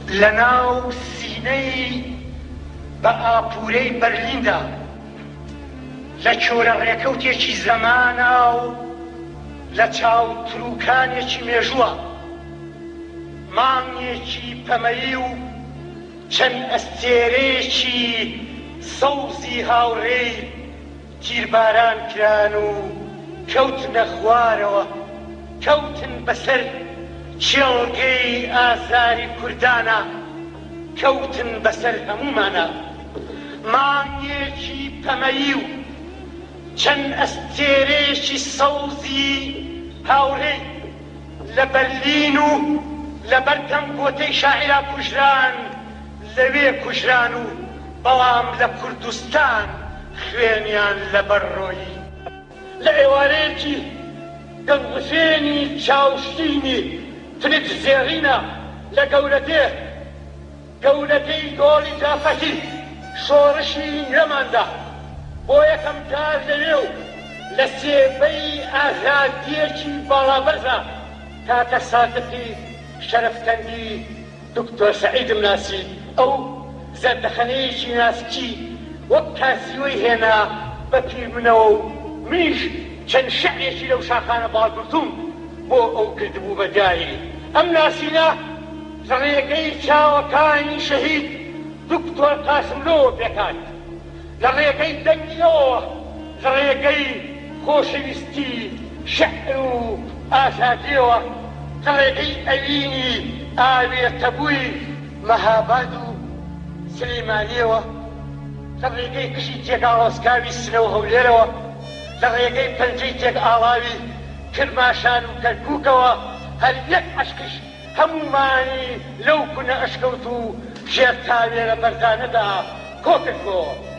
لە ناو سینەی بە ئاپوورەی بەرلیندا، لە چۆرە ڕێکەوتێکی زەمانا و لە چاو تروکانێکی مێژووە، مانگێکی پەمەیی و چەند ئەستێرەیەکی سەوزی هاوڕێی تیرباران کران و کەوتنە خوارەوە، کەوتن بەسەر کێڵگەی ئازاری کوردانا، کەوتن بەسەر هەموومانا. مانگێکی پەمەیی و چەند ئەستێرەیەکی سەوزی هاوڕێی لە بەرلین و لەبەردەم گۆتەی شاعیرا کوژران، لەوێ کوژران و بەڵام لە کوردستان خوێنیان لەبەر ڕۆیی. لە ئێوارەیەکی دڵڕفێنی چاوشینی تنک زێڕینە لە گەورەدێ، گەورەدێی دۆڵی جافەتی، شۆڕشی نوێماندا بۆ یەکەم جار لەوێ و لە سێبەی ئازادییەکی باڵابەرزا کاکە سادقی شەرەفکەندی دکتۆر سەعیدم ناسی، ئەو زەردەخەنەیەکی ناسکی وەک کاسیۆی هێنا بە پیر منەوە و منیش چەند شعرێکی لەو شاخانە باڵگرتووم بۆ ئەو کردبوو بە دیاری. ئەم ناسینە لە ڕێگەی چاوەکانی شەهید دکتۆر قاسملۆوە پێکهات. لە ڕێگەی دەنگی ئەوەوە، لە ڕێگەی خۆشەویستی شیعر و ئازادییەوە، لە ڕێگەی ئەوینی ئاوێتەبووی مەهاباد و سلیمانییەوە، لە ڕێگەی قژی تێکئاڵۆزکاوی سنە و هەولێرەوە، لە ڕێگەی پەنجەی تێکئاڵاوی کرماشان و کەرکووکەوە، هەر یەک عەشقیش هەموومانی لەو کونە ئەشکەوت و ژێر تاوێرە بەرزانەدا کۆکردبۆوە.